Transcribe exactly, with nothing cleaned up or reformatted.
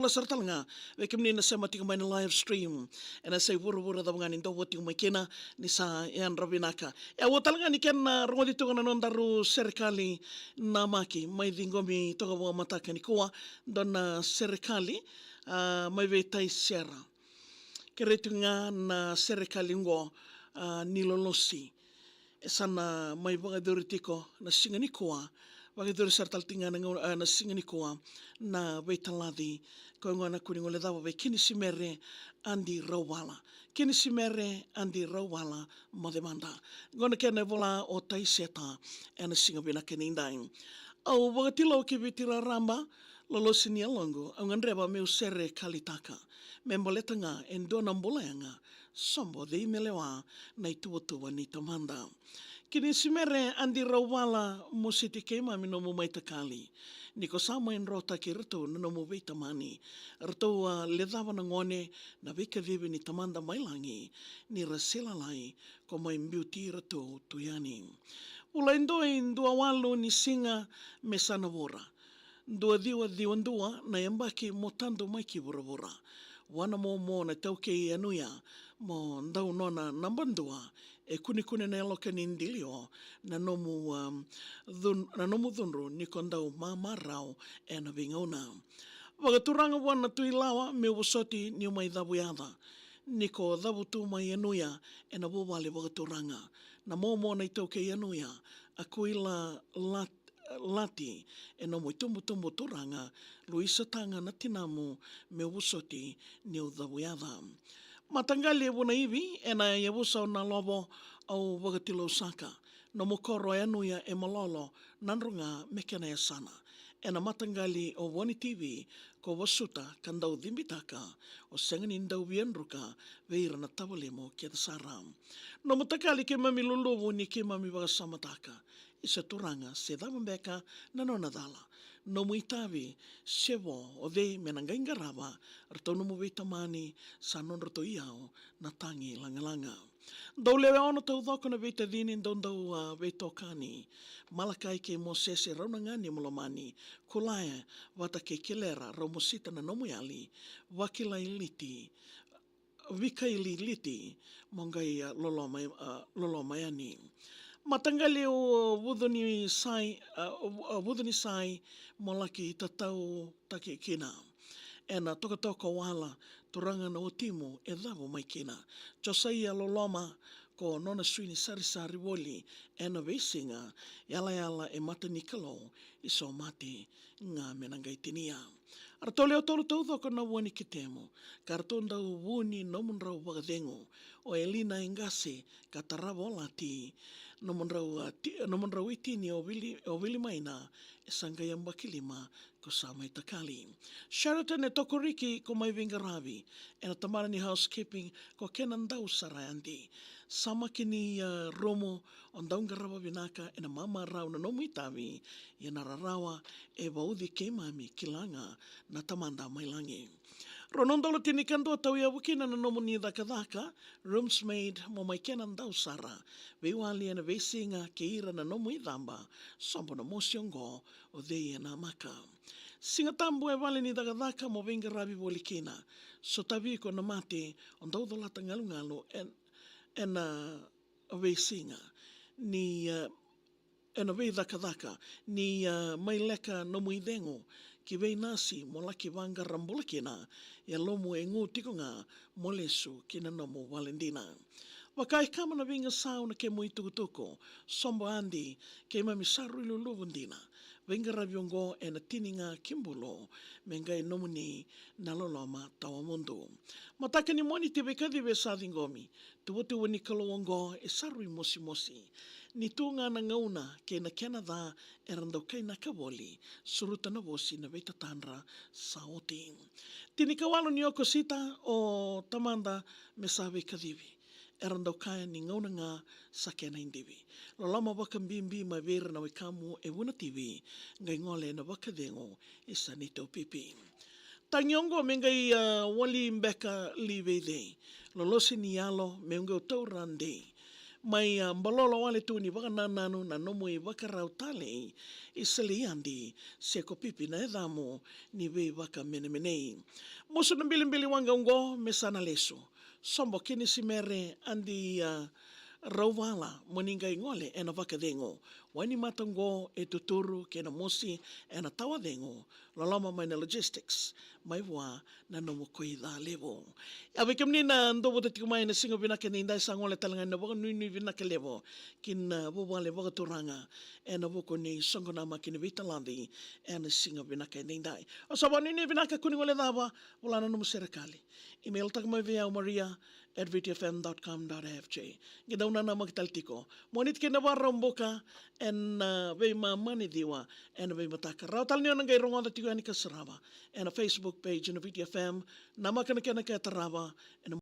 Bula sara tale ga vei kemuni na sema tiko mai na live stream ena yasai vuravura cava ga ni dou vo tiko mai kina, ni sa yadra vinaka. E au tale ga ni kena rogoci tiko na nodaru serekali na maki mai ciqomi toka vakamataka nikua, dua na serekali, a, mai vei Taisera. Kerei tiko ga na serekali oqo, a, ni Lolosi. E sa na mai vakayacori tiko na siga nikua, vakayacori sara tale tiko ga na gauna, a, na siga nikua, na veitalaci. Ko gona kua ni gole cava vei Kinisimere Adi Rauvala. Kinisimere Adi Rauvala, moce mada. Gona kena e vola o Taiseta ena siga vinaka ni dai. Au vakatilou ki Viti raraba, Lolosi ni yaloqu, au gadreva meu serekalitaka. Me baleta ga e dua na bula yaga, sobo cei me lewa na ituvatuva ni tamada. Kinisimere Adi Rauvala, mositi keimami nomu mai takali. Ni ko sa mai drotaki iratou na nomu veitamani. Ratou a lecava na gone na veikacivi ni tamada mai lagi, ni ra se lalai, ko mai biuti iratou tu yani. Vula e dua, dua walu ni siga me sa na vura. Dua ciwa ciwa dua na yabaki mo tadu mai ki vuravura. Vua na momo na taukei Yanuya mo dau nona naba dua. E kunekune na yaloka ni dilio na nomu, um, cun-, na nomu cudru ni ko dau mamarau ena veigauna. Vakaturaga vua na Tui Lawa meu vosoti niu mai cavuyaca. Ni ko cavutu mai Yanuya ena vuvale vakaturaga. Na momo na itaukei Yanuya a Kuila Lat-, Lati, e nomu itubutubu turaga, Luisa Taga na tinamu, meu vosoti niu cavuyaca. Mataqali e Vunaivi ena yavusa o Nalovo, au vakatilousaka. Nomu koro Yanuya e malolo, Nadroga me kena yasana. Ena mataqali o Voni T V, ko vasuta ka dau cibitaka, o sega ni dau via druka vei ira na tavalimu kece sara. Nomu takali keimami luluvu ni keimami vakasamataka. Isa Turaga, se cava beka na nona cala. Nomu itavi, se vo o cei me na qai qarava, ratou nomu veitamani, sa nodratou iyau na tagi lagalaga. Dou lewe ono taucoko na veitacini, dou dau, a, veitokani. Malakai kei Mosese, rau na ga ni mo lomani. Kulae vata kei Kelera, rau mosita na nomu yali. Vakilai Liti, Vikaili Liti, mo qai, a, loloma, a, loloma yani. Mataqali o Vucu ni Sai, a, o, a, Vucu ni Sai, mo laki tatautaki kina. Ena tokatoka wala, turaga na watimu e cavu mai kina. Josaia Loloma, ko nona sui ni sarisari voli ena veisiga, yalayala e mata ni Kalou, i somate ga me na qai tinia. Ratou lewe tolu taucoko na vua ni kitemu, ka ratou dau vu ni nomudrau vakacegu, o Elina e qase ka tarava o Lati, nomudrau, a, ti-, nomudrau itini o Vili, o Vili Maina, e sa qai yabaki lima, ko sa mai takali. Sheraton e Tokoriki ko mai veiqaravi, ena tabana ni housekeeping ko kena dau sara Adi. Samaki ni, a, rumu, o dau qarava vinaka ena mamarau na nomu itavi, ia na rarawa e vauci keimami kila ga na tamada mai lagi. Rua na udolu tinikadua tauyavu kina na nomuni cakacaka, rooms maid mo mai kena dau sara. Veiwali ena veisiga kei ira na nomu icaba, sobo na mosi oqo, o cei e namaka. Siga Tabu e vale ni cakacaka mo veiqaravi voli kina. Sotavi iko na mate, o dau colata galugalu en-, ena veisiga. Ni, e, ena veicakacaka, ni, a, mai leka nomu icegu ki vei nasi mo laki vaqara bula kina, yalomu e gu tiko ga mo lesu ki na nomu vale dina. Vaka e kama na veigasau na kemu itukutuku, sobo Adi, keimami sa rui luluvu dina. Veiqaravi oqo ena tini ga ki bulu, me qai nomuni na loloma tawamudu. Mataka ni Moniti veikacivi e sa ciqomi, tuvatuva ni Kalou oqo e sa rui mosimosi. Ni tu ga na gauna kei na kena ca era dau kainaka voli, suruta na vosi na veitatadra sa oti. Tinikawalu ni Okosita o tamada me sa veikacivi. Era dau kaya ni gauna ga sa kena idivi. Loloma vakabibi mai vei ira na wekamu e Vuna T V, qai gole ena vakacegu e sa neitou pipi. Tagi oqo me qai, a, wali beka li vei cei. Lolosi ni yalo me qai taura dei. Mai a balolo wale tu ni vakanananu na nomu ivakarau talei, i Sele i Adi, se ko Pipi na yacamu ni veivakamenemenei. Musu na bilibili waqa oqo me sa na lesu. Sobo kei ni simere Adi a rauvala mo ni qai gole ena vakacegu. Wainimata oqo e tuturu kei na mosi ena tawacegu. Loloma mai na logistics mai vua na nomu koi ca levu. A vei kemuni na dou vota tiko mai ena siga vinaka edaidai, sa gole tale ga ena vakanuinui vinaka levu ki na vuvale vakaturaga ena vuku ni soqo namaki ni veitalaci ena siga vinaka edaidai. O sa vakanuinui vinaka, kua ni gole cava, vola na nomu serekali. Email taka mai vei au, maria at vtfm dot com dot fj. Qai dau nanamaki tale tiko. Moniti kei na Vakaraubuka ena veimama ni ciwa ena veimataka. Rawa tale ni o na qai rogoca tiko yani ka sarava ena Facebook page na VTFM. Namaka na kena ka e tarava ena